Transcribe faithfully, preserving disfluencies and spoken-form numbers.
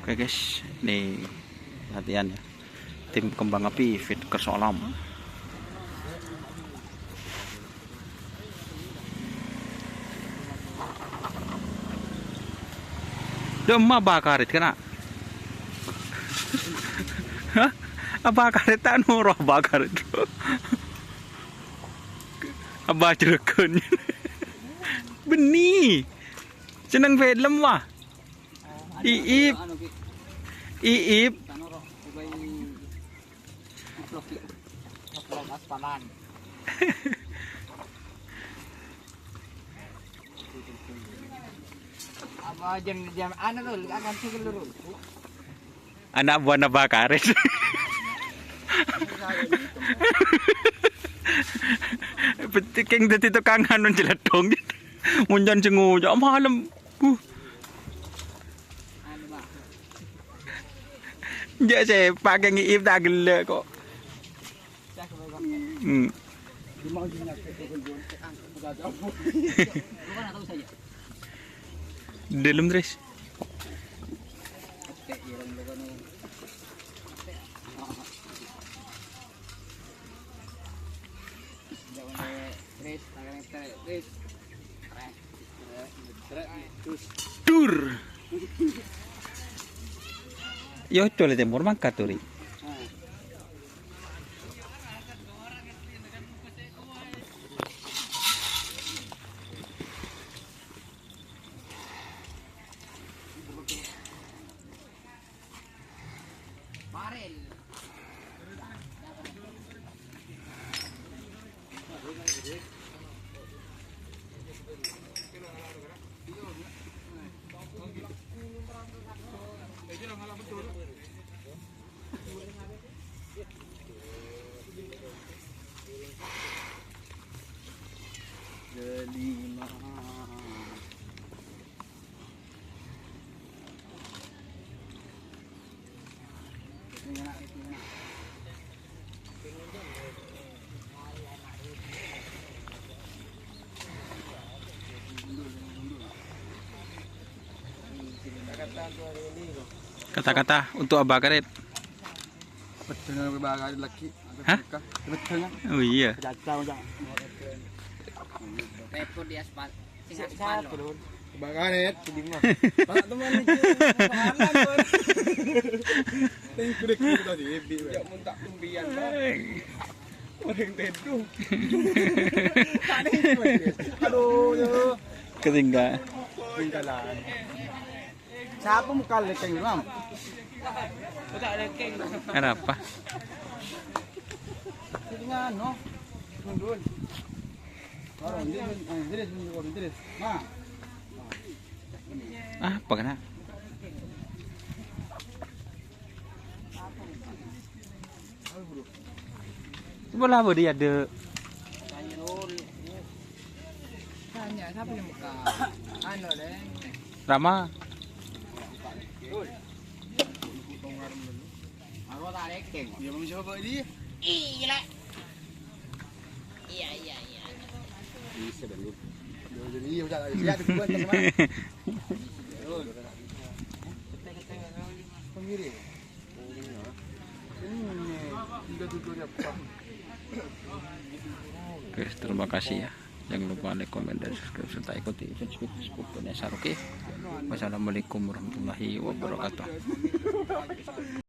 Oke, guys, ini latihan ya. Tim Kembang Api fit ke Solam. Dâ' emma abâ' karèt kana'. Hah? Abâ' karèt ta' noro' abâ' karèt. Abâ' jhârâghân. Bânnè. Senneng film, wah. Iip. Iip. Apa jam, jam anu tuh, kan sih dulu. Ana' buwâna abâ' karèt. Penting dhâddhi tokang anu cèlèddhung. Moncan sè ngoca' malem. Uh. Jhâ' sè pakè ngiip ta' ghellâ' ko'. Hmm. Dâlem, Tris. Dur. Yo, cole temor mangkat, Turi. Kata-kata untuk Abah Karet. Pedengan Abah Karet lagi. Hah? Pedengan. Oh iya. Caca, caca. Repot di aspal. Sing aspal, lho. Abah Karet, di mana? Pak teman itu. Tengkurek kita di ebi. Ya, mun tak tumpian, Pak. Orang tedung. Aduh, ya. Ketinggalan. Ketinggalan. Sapa mokal lekeng, Mam? Kenapa? Itu ngano? Mundur. Ora, ini, ini, ini, ini, ini. Nah. Apa kena? Sebelah apa dia ada? Tanya sapa yang buka? Anu, Leng. Rama. Aku tak lekeng. Ya, Bang, siapa dia? Iya, Lek. Iya, iya, iya. Bisa, Bang. Jadi, iya, udah, siap, teman-teman. Pemiri. Oke, terima kasih ya. Jangan lupa like, komen, dan subscribe, serta ikuti Facebook, Facebook Indonesia Rocky. Wassalamualaikum warahmatullahi wabarakatuh.